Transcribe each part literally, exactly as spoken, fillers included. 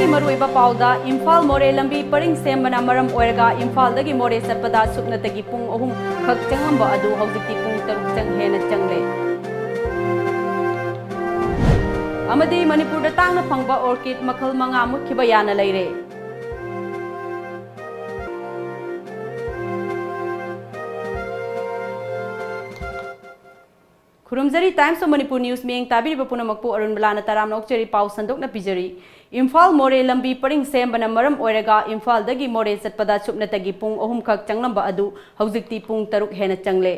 ꯃꯔꯨꯑꯣꯏꯕ ꯄꯥꯎꯗ, ꯏꯝꯐꯥꯜ ꯃꯣꯔꯦ ꯂꯝꯕꯤ ꯄꯔꯤꯡ ꯁꯦꯝꯕꯅ ꯃꯔꯝ ꯑꯣꯏꯔꯒ ꯏꯝꯐꯥꯜꯗꯒꯤ ꯃꯣꯔꯦ ꯆꯠꯄꯗ ꯁꯨꯞꯅꯇꯒꯤ ꯄꯨꯡ ꯑꯍꯨꯝ ꯈꯛ ꯆꯪꯂꯝꯕ ꯑꯗꯨ ꯍꯧꯖꯤꯛꯇꯤ ꯄꯨꯡ ꯇꯔꯨꯛ ꯆꯪ ꯍꯦꯟꯅ ꯆꯪꯂꯦ꯫ ꯑꯃꯗꯤ ꯃꯅꯤꯄꯨꯔꯗ ꯇꯥꯡꯅ ꯐꯪꯕ orchid ꯃꯈꯜ ꯃꯉꯥ ꯃꯨꯠꯈꯤꯕ ꯌꯥꯅ ꯂꯩꯔꯦ꯫ ꯈꯨꯔꯨꯝꯖꯔꯤ, Times of Manipur News ꯃꯤꯠꯌꯦꯡ ꯇꯥꯕꯤꯔꯤꯕ ꯄꯨꯝꯅꯃꯛꯄꯨ ꯑꯔꯨꯟ ꯕꯂꯥꯅ ꯇꯔꯥꯝꯅ ꯑꯣꯛꯆꯔꯤ꯫ ꯄꯥꯎ ꯁꯟꯗꯣꯛꯅ ꯄꯤꯖꯔꯤ꯫ ꯏꯝꯐꯥꯜ ꯃꯣꯔꯦ ꯂꯝꯕꯤ ꯄꯔꯤꯡ ꯁꯦꯝꯕꯅ ꯃꯔꯝ ꯑꯣꯏꯔꯒ ꯏꯝꯐꯥꯜꯗꯒꯤ ꯃꯣꯔꯦ ꯆꯠꯄꯗ ꯁꯨꯞꯅꯇꯒꯤ ꯄꯨꯡ ꯑꯍꯨꯝ ꯈꯛ ꯆꯪꯂꯝꯕ ꯑꯗꯨ ꯍꯧꯖꯤꯛꯇꯤ ꯄꯨꯡ ꯇꯔꯨꯛ ꯍꯦꯟꯅ ꯆꯪꯂꯦ꯫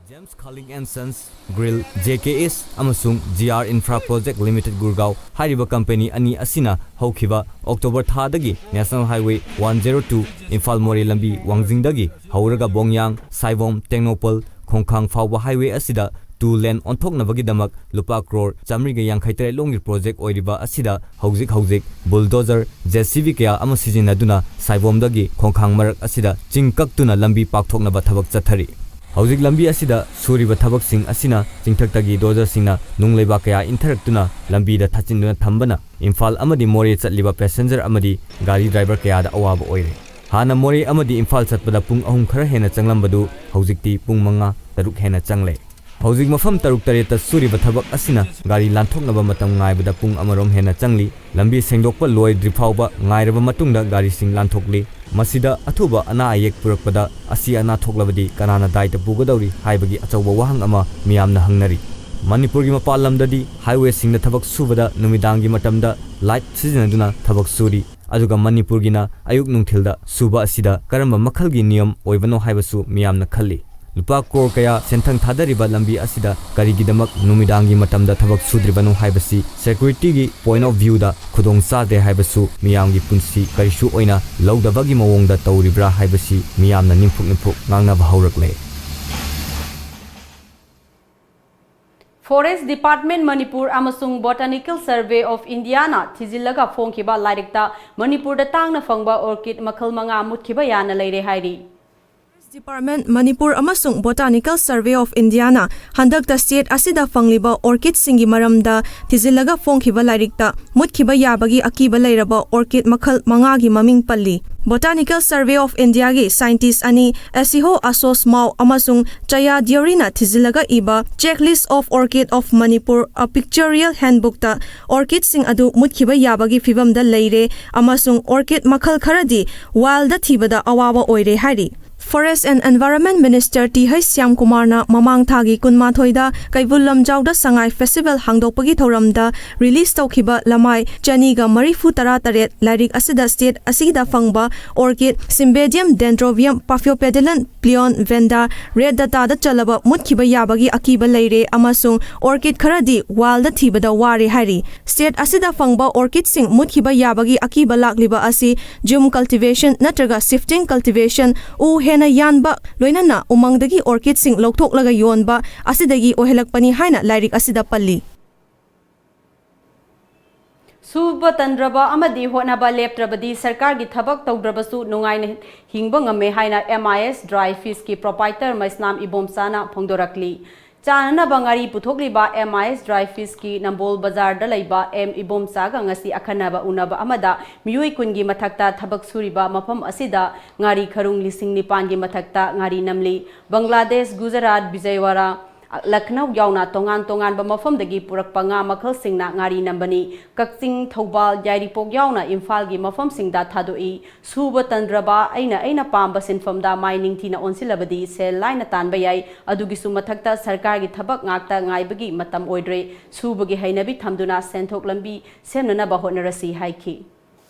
James Khaling and Sons, Grill, J K S ꯑꯃꯁꯨꯡ G R Infra Project Limited, Gurgaon ꯍꯥꯏꯔꯤꯕ ꯀꯝꯄꯦꯅꯤ ꯑꯅꯤ ꯑꯁꯤꯅ ꯍꯧꯈꯤꯕ ꯑꯣꯛꯇꯣꯕꯔ ꯊꯥꯗꯒꯤ National Highway one zero two Imphal Moreh ꯂꯝꯕꯤ ꯋꯥꯡꯖꯤꯡꯗꯒꯤ ꯍꯧꯔꯒ ꯕꯣꯡꯌꯥꯡ, ꯁꯥꯏꯕꯣꯝ, ꯇꯦꯡꯅꯧꯄꯜ, ꯈꯣꯡꯈꯥꯡ ꯐꯥꯎꯕ highway ꯑꯁꯤꯗ two lane ꯑꯣꯟꯊꯣꯛꯅꯕꯒꯤꯗꯃꯛ ꯂꯨꯄꯥ ꯀ꯭ꯔꯣꯔ ꯆꯥꯃꯔꯤꯒ ꯌꯥꯡꯈꯩ ꯇꯔꯦꯠ ꯂꯣꯝꯒꯤ project ꯑꯣꯏꯔꯤꯕ ꯑꯁꯤꯗ ꯍꯧꯖꯤꯛ ꯍꯧꯖꯤꯛ bulldozer, J C B ꯀꯌꯥ ꯑꯃ ꯁꯤꯖꯤꯟꯅꯗꯨꯅ ꯁꯥꯏꯕꯣꯝꯗꯒꯤ ꯈꯣꯡꯈꯥꯡ ꯃꯔꯛ ꯑꯁꯤꯗ ꯆꯤꯡ ꯀꯛꯇꯨꯅ ꯂꯝꯕꯤ ꯄꯥꯛꯊꯣꯛꯅꯕ ꯊꯕꯛ ꯆꯠꯊꯔꯤ꯫ ꯍꯧꯖꯤꯛ ꯂꯝꯕꯤ ꯑꯁꯤꯗ ꯁꯨꯔꯤꯕ ꯊꯕꯛꯁꯤꯡ ꯑꯁꯤꯅ ꯆꯤꯡꯊꯛꯇꯒꯤ ꯗꯣꯖꯔꯁꯤꯡꯅ ꯅꯨꯡ ꯂꯩꯕꯥꯛ ꯀꯌꯥ ꯏꯟꯊꯔꯛꯇꯨꯅ ꯂꯝꯕꯤꯗ ꯊꯥꯆꯤꯟꯗꯨꯅ ꯊꯝꯕꯅ ꯏꯝꯐꯥꯜ ꯑꯃꯗꯤ ꯃꯣꯔꯦ ꯆꯠꯂꯤꯕ passenger ꯑꯃꯗꯤ ꯒꯥꯔꯤ driver ꯀꯌꯥꯗ ꯑꯋꯥꯕ ꯑꯣꯏꯔꯦ꯫ ꯍꯥꯟꯅ ꯃꯣꯔꯦ ꯑꯃꯗꯤ ꯏꯝꯐꯥꯜ ꯆꯠꯄꯗ ꯄꯨꯡ ꯑꯍꯨꯝ ꯈꯔ ꯍꯦꯟꯅ ꯆꯪꯂꯝꯕꯗꯨ ꯍꯧꯖꯤꯛꯇꯤ ꯄꯨꯡ ꯃꯉꯥ, ꯇꯔꯨꯛ ꯍꯦꯟꯅ ꯆꯪꯂꯦ꯫ ꯍꯧꯖꯤꯛ ꯃꯐꯝ ꯇꯔꯨꯛ ꯇꯔꯦꯠꯇ ꯁꯨꯔꯤꯕ ꯊꯕꯛ ꯑꯁꯤꯅ ꯒꯥꯔꯤ ꯂꯥꯟꯊꯣꯛꯅꯕ ꯃꯇꯝ ꯉꯥꯏꯕꯗ ꯄꯨꯡ ꯑꯃꯔꯣꯝ ꯍꯦꯟꯅ ꯆꯪꯂꯤ꯫ ꯂꯝꯕꯤ ꯁꯦꯡꯗꯣꯛꯄ ꯂꯣꯏꯗ꯭ꯔꯤ ꯐꯥꯎꯕ ꯉꯥꯏꯔꯕ ꯃꯇꯨꯡꯗ ꯒꯥꯔꯤꯁꯤꯡ ꯂꯥꯟꯊꯣꯛꯂꯤ꯫ ꯃꯁꯤꯗ ꯑꯊꯨꯕ ꯑꯅꯥ ꯑꯌꯦꯛ ꯄꯨꯔꯛꯄꯗ ꯑꯁꯤ ꯑꯅꯥ ꯊꯣꯛꯂꯕꯗꯤ ꯀꯅꯥꯅ ꯗꯥꯏꯇ ꯄꯨꯒꯗꯧꯔꯤ ꯍꯥꯏꯕꯒꯤ ꯑꯆꯧꯕ ꯋꯥꯍꯪ ꯑꯃ ꯃꯤꯌꯥꯝꯅ ꯍꯪꯅꯔꯤ꯫ ꯃꯅꯤꯄꯨꯔꯒꯤ ꯃꯄꯥꯟ ꯂꯝꯗꯗꯤ highwayꯁꯤꯡꯗ ꯊꯕꯛ ꯁꯨꯕꯗ ꯅꯨꯃꯤꯗꯥꯡꯒꯤ ꯃꯇꯝꯗ light ꯁꯤꯖꯤꯟꯅꯗꯨꯅ ꯊꯕꯛ ꯁꯨꯔꯤ꯫ ꯑꯗꯨꯒ ꯃꯅꯤꯄꯨꯔꯒꯤꯅ ꯑꯌꯨꯛ ꯅꯨꯡꯊꯤꯜꯗ ꯁꯨꯕ ꯑꯁꯤꯗ ꯀꯔꯝꯕ ꯃꯈꯜꯒꯤ ꯅꯤꯌꯝ ꯑꯣꯏꯕꯅꯣ ꯍꯥꯏꯕꯁꯨ ꯃꯤꯌꯥꯝꯅ ꯈꯜꯂꯤ꯫ ꯂꯨꯄꯥ ꯀ꯭ꯔꯣꯔ ꯀꯌꯥ ꯁꯦꯟꯊꯪ ꯊꯥꯗꯔꯤꯕ ꯂꯝꯕꯤ ꯑꯁꯤꯗ ꯀꯔꯤꯒꯤꯗꯃꯛ ꯅꯨꯃꯤꯗꯥꯡꯒꯤ ꯃꯇꯝꯗ ꯊꯕꯛ ꯁꯨꯗ꯭ꯔꯤꯕꯅꯣ ꯍꯥꯏꯕꯁꯤ securityꯒꯤ point of viewꯗ ꯈꯨꯗꯣꯡ ꯆꯥꯗ꯭ꯔꯦ ꯍꯥꯏꯕꯁꯨ, ꯃꯤꯌꯥꯝꯒꯤ ꯄꯨꯟꯁꯤ ꯀꯔꯤꯁꯨ ꯑꯣꯏꯅ ꯂꯧꯗꯕꯒꯤ ꯃꯑꯣꯡꯗ ꯇꯧꯔꯤꯕ꯭ꯔꯥ ꯍꯥꯏꯕꯁꯤ ꯃꯤꯌꯥꯝꯅ ꯅꯤꯝꯐꯨꯛ ꯅꯤꯝꯐꯨꯛ ꯉꯥꯡꯅꯕ ꯍꯧꯔꯛꯂꯦ꯫ Forest Department ꯃꯅꯤꯄꯨꯔ ꯑꯃꯁꯨꯡ Botanical Survey of Indiaꯅ ꯊꯤꯖꯤꯜꯂꯒ ꯐꯣꯡꯈꯤꯕ ꯂꯥꯏꯔꯤꯛꯇ ꯃꯅꯤꯄꯨꯔꯗ ꯇꯥꯡꯅ ꯐꯪꯕ orchid ꯃꯈꯜ ꯃꯉꯥ ꯃꯨꯠꯈꯤꯕ ꯌꯥꯅ ꯂꯩꯔꯦ ꯍꯥꯏꯔꯤ꯫ Department, ꯃꯅꯤꯄꯨꯔ ꯑꯃꯁꯨꯡ Botanical Survey of Indiaꯅ ꯍꯟꯗꯛꯇ state ꯑꯁꯤꯗ ꯐꯪꯂꯤꯕ orchidꯁꯤꯡꯒꯤ ꯃꯔꯝꯗ ꯊꯤꯖꯤꯜꯂꯒ ꯐꯣꯡꯈꯤꯕ ꯂꯥꯏꯔꯤꯛꯇ ꯃꯨꯠꯈꯤꯕ ꯌꯥꯕꯒꯤ ꯑꯀꯤꯕ ꯂꯩꯔꯕ orchid ꯃꯈꯜ ꯃꯉꯥꯒꯤ ꯃꯃꯤꯡ ꯄꯜꯂꯤ꯫ Botanical Survey of Indiaꯒꯤ scientist ꯑꯅꯤ, ꯑꯦꯁꯤꯍꯣ ꯑꯁꯣꯁ ꯃꯥꯎ ꯑꯃꯁꯨꯡ ꯆꯌꯥ ꯗ꯭ꯌꯣꯔꯤꯅ ꯊꯤꯖꯤꯜꯂꯒ ꯏꯕ Checklist of Orchid of Manipur, A Pictorial Handbookꯇ orchidꯁꯤꯡ ꯑꯗꯨ ꯃꯨꯠꯈꯤꯕ ꯌꯥꯕꯒꯤ ꯐꯤꯚꯝꯗ ꯂꯩꯔꯦ ꯑꯃꯁꯨꯡ orchid ꯃꯈꯜ ꯈꯔꯗꯤ wildꯗ ꯊꯤꯕꯗ ꯑꯋꯥꯕ ꯑꯣꯏꯔꯦ ꯍꯥꯏꯔꯤ꯫ Forest and Environment Minister T H ꯁ꯭ꯌꯥꯝꯀꯨꯃꯥꯔꯅ ꯃꯃꯥꯡ ꯊꯥꯒꯤ ꯀꯨꯟꯃꯥꯊꯣꯏꯗ ꯀꯩꯕꯨꯜ ꯂꯝꯖꯥꯎꯗ ꯁꯉꯥꯏ festival ꯍꯥꯡꯗꯣꯛꯄꯒꯤ ꯊꯧꯔꯝꯗ release ꯇꯧꯈꯤꯕ ꯂꯃꯥꯏ ꯆꯅꯤꯒ ꯃꯔꯤꯐꯨ ꯇꯔꯥ ꯇꯔꯦꯠ ꯂꯥꯏꯔꯤꯛ ꯑꯁꯤꯗ state ꯑꯁꯤꯗ ꯐꯪꯕ orchid Cymbidium, Dendrobium, Paphiopedilon, Pleon, Vanda, Red Dataꯗ ꯆꯜꯂꯕ ꯃꯨꯠꯈꯤꯕ ꯌꯥꯕꯒꯤ ꯑꯀꯤꯕ ꯂꯩꯔꯦ ꯑꯃꯁꯨꯡ orchid ꯈꯔꯗꯤ wildꯗ ꯊꯤꯕꯗ ꯋꯥꯔꯦ ꯍꯥꯏꯔꯤ꯫ State ꯑꯁꯤꯗ ꯐꯪꯕ orchidꯁꯤꯡ ꯃꯨꯠꯈꯤꯕ ꯌꯥꯕꯒꯤ ꯑꯀꯤꯕ ꯂꯥꯛꯂꯤꯕ ꯑꯁꯤ jhum cultivation ꯅꯠꯇ꯭ꯔꯒ shifting cultivation, ꯎ ꯍꯦꯟꯅ ꯌꯥꯟꯕ, ꯂꯣꯏꯅꯅ ꯎꯃꯪꯗꯒꯤ orchidꯁꯤꯡ ꯂꯧꯊꯣꯛꯂꯒ ꯌꯣꯟꯕ ꯑꯁꯤꯗꯒꯤ ꯑꯣꯏꯍꯜꯂꯛꯄꯅꯤ ꯍꯥꯏꯅ ꯂꯥꯏꯔꯤꯛ ꯑꯁꯤꯗ ꯄꯜꯂꯤ꯫ ꯁꯨꯕ ꯇꯟꯗ꯭ꯔꯕ ꯑꯃꯗꯤ ꯍꯣꯠꯅꯕ ꯂꯦꯞꯇ꯭ꯔꯕꯗꯤ ꯁꯔꯀꯥꯔꯒꯤ ꯊꯕꯛ ꯇꯧꯗ꯭ꯔꯕꯁꯨ ꯅꯨꯡꯉꯥꯏꯅ ꯍꯤꯡꯕ ꯉꯝꯃꯦ ꯍꯥꯏꯅ M I S Dry Fishꯀꯤ proprietor ꯃꯩꯁꯅꯥꯝ ꯏꯕꯣꯝꯆꯥꯅ ꯐꯣꯡꯗꯣꯔꯛꯂꯤ꯫ ꯆꯥꯅꯅꯕ ꯉꯥꯔꯤ ꯄꯨꯊꯣꯛꯂꯤꯕ M I S Dry Fishꯀꯤ ꯅꯝꯕꯣꯜ ꯕꯖꯥꯔꯗ ꯂꯩꯕ M ꯏꯕꯣꯝꯆꯥꯒ ꯉꯁꯤ ꯑꯈꯟꯅꯕ ꯎꯅꯕ ꯑꯃꯗ ꯃꯤꯑꯣꯏ ꯀꯨꯟꯒꯤ ꯃꯊꯛꯇ ꯊꯕꯛ ꯁꯨꯔꯤꯕ ꯃꯐꯝ ꯑꯁꯤꯗ ꯉꯥꯔꯤ ꯈꯔꯨꯡ ꯂꯤꯁꯤꯡ ꯅꯤꯄꯥꯟꯒꯤ ꯃꯊꯛꯇ ꯉꯥꯔꯤ ꯅꯝꯂꯤ꯫ ꯕꯪꯒ꯭ꯂꯥꯗꯦꯁ, ꯒꯨꯖꯔꯥꯠ, ꯕꯤꯖꯌꯋꯥꯔꯥ, ꯂꯈꯅꯧ ꯌꯥꯎꯅ ꯇꯣꯉꯥꯟ ꯇꯣꯉꯥꯟꯕ ꯃꯐꯝꯗꯒꯤ ꯄꯨꯔꯛꯄ ꯉꯥ ꯃꯈꯜꯁꯤꯡꯅ ꯉꯥꯔꯤ ꯅꯝꯕꯅꯤ꯫ ꯀꯛꯆꯤꯡ, ꯊꯧꯕꯥꯜ, ꯌꯥꯏꯔꯤꯄꯣꯛ ꯌꯥꯎꯅ ꯏꯝꯐꯥꯜꯒꯤ ꯃꯐꯝꯁꯤꯡꯗ ꯊꯥꯗꯣꯛꯏ꯫ ꯁꯨꯕ ꯇꯟꯗ꯭ꯔꯕ ꯑꯩꯅ ꯑꯩꯅ ꯄꯥꯝꯕ ꯁꯤꯟꯐꯝꯗ ꯃꯥꯏ ꯅꯤꯡꯊꯤꯅ ꯑꯣꯟꯁꯤꯜꯂꯕꯗꯤ ꯁꯦꯜ ꯂꯥꯏꯅ ꯇꯥꯟꯕ ꯌꯥꯏ꯫ ꯑꯗꯨꯒꯤꯁꯨ ꯃꯊꯛꯇ ꯁꯔꯀꯥꯔꯒꯤ ꯊꯕꯛ ꯉꯥꯛꯇ ꯉꯥꯏꯕꯒꯤ ꯃꯇꯝ ꯑꯣꯏꯗ꯭ꯔꯦ꯫ ꯁꯨꯕꯒꯤ ꯍꯩꯅꯕꯤ ꯊꯝꯗꯨꯅ ꯁꯦꯟꯊꯣꯛ ꯂꯝꯕꯤ ꯁꯦꯝꯅꯅꯕ ꯍꯣꯠꯅꯔꯁꯤ ꯍꯥꯏꯈꯤ꯫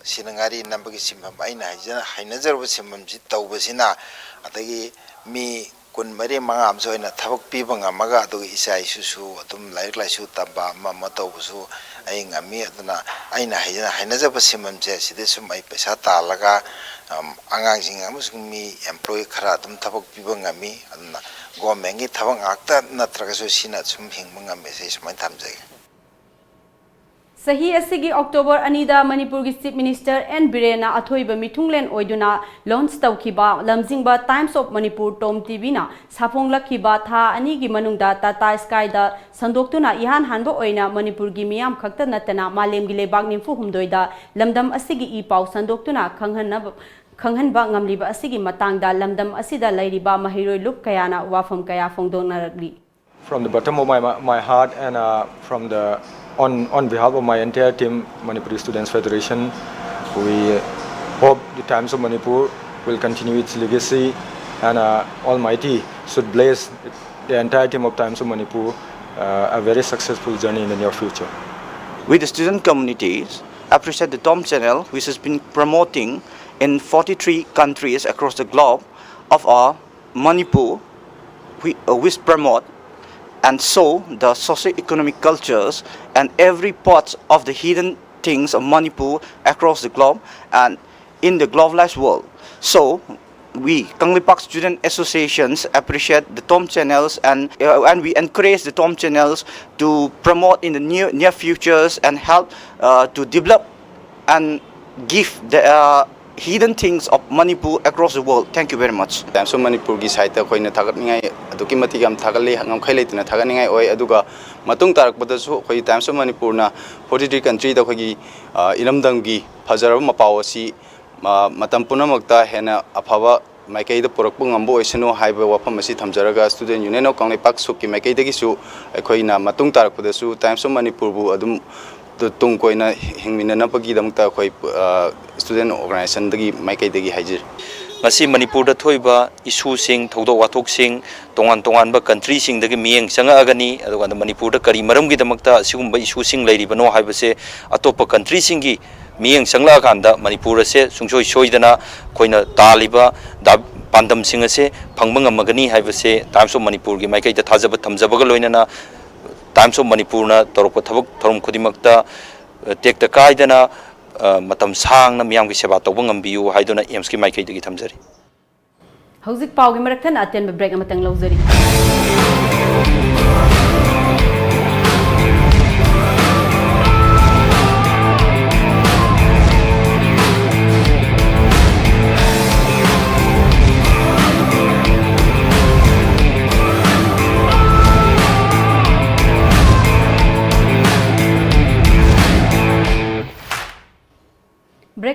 ꯁꯤꯅ ꯉꯥꯔꯤ ꯅꯝꯕꯒꯤ ꯁꯤꯟꯐꯝ ꯑꯩꯅ ꯍꯩꯖ-, ꯍꯩꯅꯖꯔꯨꯕ ꯁꯤꯟꯐꯝꯁꯤ ꯇꯧꯕꯁꯤꯅ, ꯑꯗꯒꯤ ꯃꯤ ꯀꯨꯟ ꯃꯔꯤ ꯃꯉꯥ ꯑꯃꯁꯨ ꯑꯩꯅ ꯊꯕꯛ ꯄꯤꯕ ꯉꯝꯃꯒ, ꯑꯗꯨꯒ ꯏꯆꯥ ꯏꯁꯨꯁꯨ ꯑꯗꯨꯝ ꯂꯥꯏꯔꯤꯛ ꯂꯥꯏꯁꯨ ꯇꯝꯕ ꯑꯃ ꯑꯃ ꯇꯧꯕꯁꯨ ꯑꯩ ꯉꯝꯃꯤ꯫ ꯑꯗꯨꯅ ꯑꯩꯅ ꯍꯩꯖ-, ꯍꯩꯅꯖꯕ ꯁꯤꯟꯐꯝꯁꯦ ꯁꯤꯗ ꯁꯨꯝ ꯑꯩ ꯄꯩꯁꯥ ꯇꯥꯜꯂꯒ, ꯑꯝ, ꯑꯉꯥꯡꯁꯤꯡ ꯑꯃꯁꯨꯡ ꯃꯤ employee ꯈꯔ ꯑꯗꯨꯝ ꯊꯕꯛ ꯄꯤꯕ ꯉꯝꯃꯤ꯫ ꯑꯗꯨꯅ governmentꯀꯤ ꯊꯕꯛ ꯉꯥꯛꯇ ꯅꯠꯇ꯭ꯔꯒꯁꯨ ꯁꯤꯅ ꯁꯨꯝ ꯍꯤꯡꯕ ꯉꯝꯃꯦ, ꯁꯤ ꯁꯨꯃꯥꯏꯅ ꯊꯝꯖꯒꯦ꯫ ꯆꯍꯤ ꯑꯁꯤꯒꯤ ꯑꯣꯛꯇꯣꯕꯔ ꯑꯅꯤꯗ ꯃꯅꯤꯄꯨꯔꯒꯤ Chief Minister N ꯕꯤꯔꯦꯟꯅ ꯑꯊꯣꯏꯕ ꯃꯤꯊꯨꯡꯂꯦꯟ ꯑꯣꯏꯗꯨꯅ launch ꯇꯧꯈꯤꯕ ꯂꯝꯖꯤꯡꯕ Times of Manipur TOM TVꯅ ꯁꯥꯐꯣꯡꯂꯛꯈꯤꯕ ꯊꯥ ꯑꯅꯤꯒꯤ ꯃꯅꯨꯡꯗ Tata Skyꯗ ꯁꯟꯗꯣꯛꯇꯨꯅ ꯏꯍꯥꯟ ꯍꯥꯟꯕ ꯑꯣꯏꯅ ꯃꯅꯤꯄꯨꯔꯒꯤ ꯃꯤꯌꯥꯝ ꯈꯛꯇ ꯅꯠꯇꯅ ꯃꯥꯂꯦꯝꯒꯤ ꯂꯩꯕꯥꯛ ꯅꯤꯐꯨ ꯍꯨꯝꯗꯣꯏꯗ ꯂꯝꯗꯝ ꯑꯁꯤꯒꯤ ꯏ ꯄꯥꯎ ꯁꯟꯗꯣꯛꯇꯨꯅ ꯈꯪꯍꯟꯅꯕ, ꯈꯪꯍꯟꯕ ꯉꯝꯂꯤꯕ ꯑꯁꯤꯒꯤ ꯃꯇꯥꯡꯗ ꯂꯝꯗꯝ ꯑꯁꯤꯗ ꯂꯩꯔꯤꯕ ꯃꯍꯩꯔꯣꯏ ꯂꯨꯞ ꯀꯌꯥꯅ ꯋꯥꯐꯝ ꯀꯌꯥ ꯐꯣꯡꯗꯣꯛꯅꯔꯛꯂꯤ꯫ From the bottom of my, my heart and uh, from the on, on behalf of my entire team, Manipuri Students Federation, we hope the Times of Manipur will continue its legacy and uh, Almighty should bless the entire team of Times of Manipur uh, a very successful journey in the near future. We, the student communities, appreciate the TOM channel, which has been promoting in forty-three countries across the globe of our Manipur, we, uh, which promote and show the socio-economic cultures and every part of the hidden things of Manipur across the globe and in the globalized world. So, we, Kangleipak Student Associations, appreciate the TOM channels and, uh, and we encourage the TOM channels to promote in the near, near futures and help uh, to develop and give the uh, hidden things of Manipur across the world. Thank you very much. Times of Manipurꯒꯤ siteꯇ ꯑꯩꯈꯣꯏꯅ ꯊꯥꯒꯠꯅꯤꯡꯉꯥꯏ ꯑꯗꯨꯛꯀꯤ ꯃꯇꯤꯛ ꯌꯥꯝ ꯊꯥꯒꯠꯂꯤ, ꯉꯝꯈꯩ ꯂꯩꯇꯅ ꯊꯥꯒꯠꯅꯤꯡꯉꯥꯏ ꯑꯣꯏ꯫ ꯑꯗꯨꯒ ꯃꯇꯨꯡ ꯇꯥꯔꯛꯄꯗꯁꯨ ꯑꯩꯈꯣꯏ Times of Manipurꯅ forty-three countryꯗ ꯑꯩꯈꯣꯏꯒꯤ ꯑ, ꯏꯔꯝꯗꯝꯒꯤ ꯐꯖꯔꯕ ꯃꯄꯥꯎ ꯑꯁꯤ ꯑ, ꯃꯇꯝ ꯄꯨꯝꯅꯃꯛꯇ ꯍꯦꯟꯅ ꯑꯐꯕ ꯃꯥꯏꯀꯩꯗ ꯄꯨꯔꯛꯄ ꯉꯝꯕ ꯑꯣꯏꯁꯅꯨ ꯍꯥꯏꯕ ꯋꯥꯐꯝ ꯑꯁꯤ ꯊꯝꯖꯔꯒ, Student Union of Kangleipak ꯁꯨꯞꯀꯤ ꯃꯥꯏꯀꯩꯗꯒꯤꯁꯨ ꯑꯩꯈꯣꯏꯅ ꯃꯇꯨꯡ ꯇꯥꯔꯛꯄꯗꯁꯨ Times of Manipurꯕꯨ ꯑꯗꯨꯝ ꯇꯨ-, ꯇꯨꯡ ꯀꯣꯏꯅ ꯍꯤꯡꯃꯤꯟꯅꯅꯕꯒꯤꯗꯃꯛꯇ ꯑꯩꯈꯣꯏ, ꯑ, student organizationꯗꯒꯤ ꯃꯥꯏꯀꯩꯗꯒꯤ ꯍꯥꯏꯖꯔꯤ꯫ ꯉꯁꯤ ꯃꯅꯤꯄꯨꯔꯗ ꯊꯣꯛꯏꯕ issueꯁꯤꯡ, ꯊꯧꯗꯣꯛ ꯋꯥꯊꯣꯛꯁꯤꯡ, ꯇꯣꯉꯥꯟ ꯇꯣꯉꯥꯟꯕ countryꯁꯤꯡꯗꯒꯤ ꯃꯤꯠꯌꯦꯡ ꯆꯪꯉꯛꯑꯒꯅꯤ꯫ ꯑꯗꯨꯒ ꯃꯅꯤꯄꯨꯔꯗ ꯀꯔꯤ ꯃꯔꯝꯒꯤꯗꯃꯛꯇ ꯑꯁꯤꯒꯨꯝꯕ issueꯁꯤꯡ ꯂꯩꯔꯤꯕꯅꯣ ꯍꯥꯏꯕꯁꯦ ꯑꯇꯣꯞꯄ countryꯁꯤꯡꯒꯤ ꯃꯤꯠꯌꯦꯡ ꯆꯪꯂꯛꯑꯀꯥꯟꯗ ꯃꯅꯤꯄꯨꯔ ꯑꯁꯦ ꯁꯨꯡꯁꯣꯏ ꯁꯣꯏꯗꯅ ꯑꯩꯈꯣꯏꯅ ꯇꯥꯜꯂꯤꯕ ꯗꯥ-, ꯄꯥꯟꯗꯝꯁꯤꯡ ꯑꯁꯦ ꯐꯪꯕ ꯉꯝꯃꯒꯅꯤ ꯍꯥꯏꯕꯁꯦ Times of Manipurꯒꯤ ꯃꯥꯏꯀꯩꯗ ꯊꯥꯖꯕ ꯊꯝꯖꯕꯒ ꯂꯣꯏꯅꯅ Times of Manipurꯅ ꯇꯧꯔꯛꯄ ꯊꯕꯛ ꯊꯧꯔꯝ ꯈꯨꯗꯤꯡꯃꯛꯇ, ꯑ, ꯇꯦꯛꯇ ꯀꯥꯏꯗꯅ, ꯑ, ꯃꯇꯝ ꯁꯥꯡꯅ ꯃꯤꯌꯥꯝꯒꯤ ꯁꯦꯕꯥ ꯇꯧꯕ ꯉꯝꯕꯤꯌꯨ ꯍꯥꯏꯗꯨꯅ AIMSꯀꯤ ꯃꯥꯏꯀꯩꯗꯒꯤ ꯊꯝꯖꯔꯤ꯫ ꯍꯧꯖꯤꯛ ꯄꯥꯎꯒꯤ ꯃꯔꯛ ꯊꯠꯅ ꯑꯇꯦꯟꯕ break ꯑꯃꯇꯪ ꯂꯧꯖꯔꯤ꯫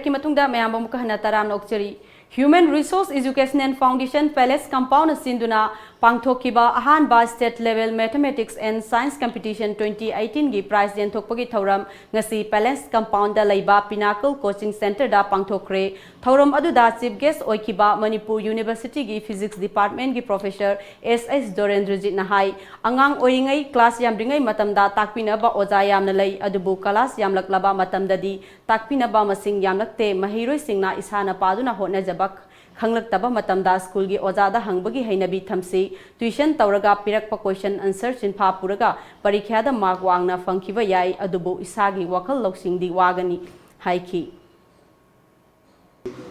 ꯃꯇꯨꯡꯗ ꯃꯌꯥꯝꯕꯨ ꯑꯃꯨꯛꯀ ꯍꯟꯅ ꯇꯔꯥꯝꯅ ꯑꯣꯛꯆꯔꯤ꯫ Human Resource Educational Foundation Palace Compound ꯅ ꯁꯤꯟꯗꯨꯅ ꯄꯥꯡꯊꯣꯛꯈꯤꯕ ꯑꯍꯥꯟꯕ State Level Mathematics and Science Competition twenty eighteen ꯒꯤ prize ꯌꯦꯟꯊꯣꯛꯄꯒꯤ ꯊꯧꯔꯝ ꯉꯁꯤ Palace Compound ꯗ ꯂꯩꯕ Pinnacle Coaching Center ꯗ ꯄꯥꯡꯊꯣꯛꯈ꯭ꯔꯦ꯫ ꯊꯧꯔꯝ ꯑꯗꯨꯗ chief guest ꯑꯣꯏꯈꯤꯕ ꯃꯅꯤꯄꯨꯔ University ꯒꯤ Physics Department ꯒꯤ Professor S S ꯗꯣꯔꯦꯟꯗ꯭ꯔꯖꯤꯠꯅ ꯍꯥꯏ, ꯑꯉꯥꯡ ꯑꯣꯏꯔꯤꯉꯩ class ꯌꯥꯝꯗ꯭ꯔꯤꯉꯩ ꯃꯇꯝꯗ ꯇꯥꯛꯄꯤꯅꯕ ꯑꯣꯖꯥ ꯌꯥꯝꯅ ꯂꯩ, ꯑꯗꯨꯕꯨ class ꯌꯥꯝꯂꯛꯂꯕ ꯃꯇꯝꯗꯗꯤ ꯇꯥꯛꯄꯤꯅꯕ ꯃꯁꯤꯡ ꯌꯥꯝꯂꯛꯇꯦ꯫ ꯃꯍꯩꯔꯣꯏꯁꯤꯡꯅ ꯏꯁꯥꯅ ꯄꯥꯗꯨꯅ ꯍꯣꯠꯅꯖꯕ ꯈꯪꯂꯛꯇꯕ ꯃꯇꯝꯗ ꯁ꯭ꯀꯨꯜꯒꯤ ꯑꯣꯖꯥꯗ ꯍꯪꯕꯒꯤ ꯍꯩꯅꯕꯤ ꯊꯝꯁꯤ꯫ Tuition ꯇꯧꯔꯒ ꯄꯤꯔꯛꯄ question answer ꯆꯤꯟꯐꯥ ꯄꯨꯔꯒ ꯄꯔꯤꯈ꯭ꯌꯥꯗ mark ꯋꯥꯡꯅ ꯐꯪꯈꯤꯕ ꯌꯥꯏ, ꯑꯗꯨꯕꯨ ꯏꯁꯥꯒꯤ ꯋꯥꯈꯜ ꯂꯧꯁꯤꯡꯗꯤ ꯋꯥꯒꯅꯤ ꯍꯥꯏꯈꯤ꯫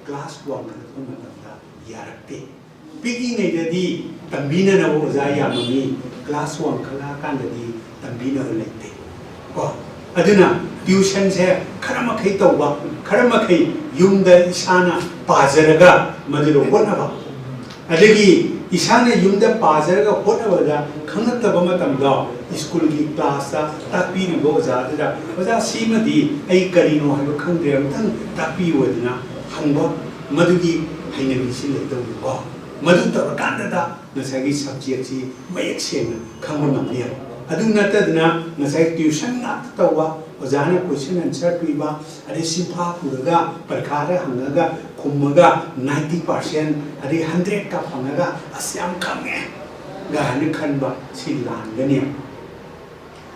Class ꯋꯥꯡꯈꯠꯂꯛꯄ ꯃꯇꯝꯗ ꯌꯥꯔꯛꯇꯦ꯫ ꯄꯤꯛꯏꯉꯩꯗꯗꯤ ꯇꯝꯕꯤꯅꯅꯕ ꯑꯣꯖꯥ ꯌꯥꯝꯃꯝꯃꯤ, class ꯋꯥꯡꯈꯠꯂꯛꯑꯀꯥꯟꯗꯗꯤ ꯇꯝꯕꯤꯅꯕ ꯂꯩꯇꯦ꯫ ꯀꯣ, ꯑꯗꯨꯅ tuition ꯁꯦ ꯈꯔ ꯃꯈꯩ ꯇꯧꯕ, ꯈꯔ ꯃꯈꯩ ꯌꯨꯝꯗ ꯏꯁꯥꯅ ꯄꯥꯖꯔꯒ ꯃꯗꯨꯗ ꯍꯣꯠꯅꯕ, ꯑꯗꯒꯤ ꯏꯁꯥꯅ ꯌꯨꯝꯗ ꯄꯥꯖꯔꯒ ꯍꯣꯠꯅꯕꯗ ꯈꯪꯉꯛꯇꯕ ꯃꯇꯝꯗ ꯁ꯭ꯀꯨꯜꯒꯤ class ꯇ ꯇꯥꯛꯄꯤꯔꯤꯕ ꯑꯣꯖꯥꯗꯨꯗ, "ꯑꯣꯖꯥ, ꯁꯤꯃꯗꯤ ꯑꯩ ꯀꯔꯤꯅꯣ ꯍꯥꯏꯕ ꯈꯪꯗ꯭ꯔꯦ, ꯑꯃꯨꯛꯇꯪ ꯇꯥꯛꯄꯤꯌꯨ" ꯍꯥꯏꯗꯅ ꯍꯪꯕ, ꯃꯗꯨꯒꯤ ꯍꯩꯅꯕꯤꯁꯤ ꯂꯩꯗꯧꯅꯤꯀꯣ꯫ ꯃꯗꯨ ꯇꯧꯔꯀꯥꯟꯗꯗ ꯉꯁꯥꯏꯒꯤ subject ꯁꯤ ꯃꯌꯦꯛ ꯁꯦꯡꯅ ꯈꯪꯕ ꯉꯝꯅꯦꯕ꯫ ꯑꯗꯨ ꯅꯠꯇꯗꯅ ꯉꯁꯥꯏ tuition ꯉꯥꯛꯇ ꯇꯧꯕ, ꯑꯣꯖꯥꯅ question answer ꯄꯤꯕ, ꯑꯗꯩ ꯁꯤꯟꯐꯥ ꯄꯨꯔꯒ ꯄꯔꯤꯈꯥꯗ ꯍꯪꯉꯒ ꯈꯨꯝꯃꯒ ninety percent ꯑꯗꯩ hundred ꯀ ꯐꯪꯉꯒ "ꯑꯁ, ꯌꯥꯝ ꯈꯪꯉꯦ" ꯒꯥꯏꯅ ꯈꯟꯕ, ꯁꯤ ꯂꯥꯟꯒꯅꯦꯕ꯫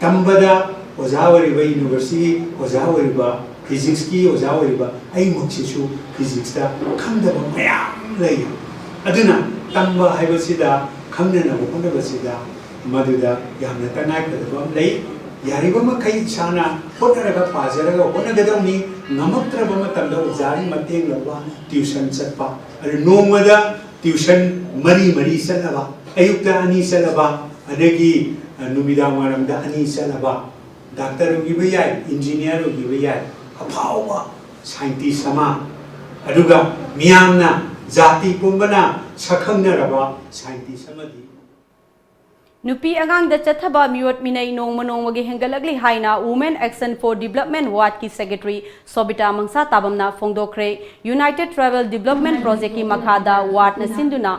ꯇꯝꯕꯗ ꯑꯣꯖꯥ ꯑꯣꯏꯔꯤꯕ, university ꯑꯣꯖꯥ ꯑꯣꯏꯔꯤꯕ, physics ꯀꯤ ꯑꯣꯖꯥ ꯑꯣꯏꯔꯤꯕ ꯑꯩꯃꯛꯁꯤꯁꯨ physics ꯇ ꯈꯪꯗꯕ ꯃꯌꯥꯝ ꯂꯩ꯫ ꯑꯗꯨꯅ ꯇꯝꯕ ꯍꯥꯏꯕꯁꯤꯗ, ꯈꯪꯅꯅꯕ ꯍꯣꯠꯅꯕꯁꯤꯗ ꯃꯗꯨꯗ ꯌꯥꯝꯅ ꯇꯉꯥꯏꯐꯗꯕ ꯑꯃ ꯂꯩ꯫ ꯌꯥꯔꯤꯕ ꯃꯈꯩ ꯏꯁꯥꯅ ꯍꯣꯠꯅꯔꯒ ꯄꯥꯖꯔꯒ ꯍꯣꯠꯅꯒꯗꯧꯅꯤ꯫ ꯉꯝꯃꯛꯇ꯭ꯔꯕ ꯃꯇꯝꯗ ꯑꯣꯖꯥꯒꯤ ꯃꯇꯦꯡ ꯂꯧꯕ, tuition ꯆꯠꯄ꯫ ꯑꯗꯨ ꯅꯣꯡꯃꯗ tuition ꯃꯔꯤ ꯃꯔꯤ ꯆꯠꯂꯕ, ꯑꯌꯨꯛꯇ ꯑꯅꯤ ꯆꯠꯂꯕ, ꯑꯗꯒꯤ, ꯑ, ꯅꯨꯃꯤꯗꯥꯡ ꯋꯥꯏꯔꯝꯗ ꯑꯅꯤ ꯆꯠꯂꯕ, doctor ꯑꯣꯏꯈꯤꯕ ꯌꯥꯏ, engineer ꯑꯣꯏꯈꯤꯕ ꯌꯥꯏ, ꯑꯐꯥꯎꯕ scientist ꯑꯃ, ꯑꯗꯨꯒ ꯃꯤꯌꯥꯝꯅ, ꯖꯥꯇꯤ ꯄꯨꯝꯕꯅ ꯁꯛꯈꯪꯅꯔꯕ scientist ꯑꯃꯗꯤ꯫ ꯅꯨꯄꯤ ꯑꯉꯥꯡꯗ ꯆꯠꯊꯕ ꯃꯤꯑꯣꯠ ꯃꯤꯅꯩ ꯅꯣꯡꯃ ꯅꯣꯡꯃꯒꯤ ꯍꯦꯟꯒꯠꯂꯛꯂꯤ ꯍꯥꯏꯅ Women Action for Development ꯋꯥꯔꯗꯀꯤ ꯁꯦꯀ꯭ꯔꯦꯇꯔꯤ ꯁꯣꯕꯤꯇꯥ ꯃꯪꯁꯥ ꯇꯥꯕꯝꯅ ꯐꯣꯡꯗꯣꯛꯈ꯭ꯔꯦ꯫ United Tribal Development Projectꯀꯤ ꯃꯈꯥꯗ ꯋꯥꯔꯗꯅ ꯁꯤꯟꯗꯨꯅ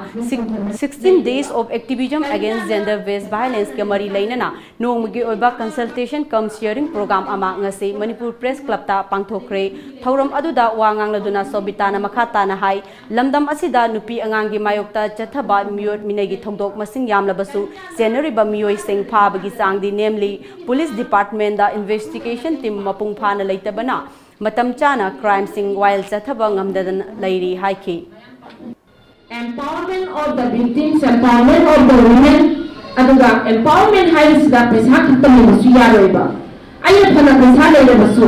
sixteen Days of Activism Against Gender Based Violenceꯀ ꯃꯔꯤ ꯂꯩꯅꯅ ꯅꯣꯡꯃꯒꯤ ꯑꯣꯏꯕ consultation cum sharing program ꯑꯃ ꯉꯁꯤ ꯃꯅꯤꯄꯨꯔ ꯄ꯭ꯔꯦꯁ ꯀ꯭ꯂꯕꯇ ꯄꯥꯡꯊꯣꯛꯈ꯭ꯔꯦ꯫ ꯊꯧꯔꯝ ꯑꯗꯨꯗ ꯋꯥ ꯉꯥꯡꯂꯗꯨꯅ ꯁꯣꯕꯤꯇꯥꯅ ꯃꯈꯥ ꯇꯥꯅ ꯍꯥꯏ, ꯂꯝꯗꯝ ꯑꯁꯤꯗ ꯅꯨꯄꯤ ꯑꯉꯥꯡꯒꯤ ꯃꯥꯌꯣꯛꯇ ꯆꯠꯊꯕ ꯃꯤꯑꯣꯠ ꯃꯤꯅꯩꯒꯤ ꯊꯧꯗꯣꯛ ꯃꯁꯤꯡ ꯌꯥꯝꯂꯕꯁꯨ ꯆꯦꯟꯅꯔꯤꯕ ꯃꯤꯑꯣꯏꯁꯤꯡ ꯐꯥꯕꯒꯤ ꯆꯥꯡꯗꯤ ꯅꯦꯝꯂꯤ꯫ ꯄꯨꯂꯤꯁ ꯗꯤꯄꯥꯔꯠꯃꯦꯟꯗ investigation team ꯃꯄꯨꯡ ꯐꯥꯅ ꯂꯩꯇꯕꯅ ꯃꯇꯝ ꯆꯥꯅ crimeꯁꯤꯡ ꯋꯥꯌꯦꯜ ꯆꯠꯊꯕ ꯉꯝꯗꯗꯅ ꯂꯩꯔꯤ ꯍꯥꯏꯈꯤ꯫ Empowerment of the victims, empowerment of the women, ꯑꯗꯨꯒ empowerment ꯍꯥꯏꯕꯁꯤꯗ ꯄꯩꯁꯥ ꯈꯛꯇ ꯂꯩꯕꯁꯨ ꯌꯥꯔꯣꯏꯕ꯫ ꯑꯩꯅ ꯐꯅ ꯄꯩꯁꯥ ꯂꯩꯔꯕꯁꯨ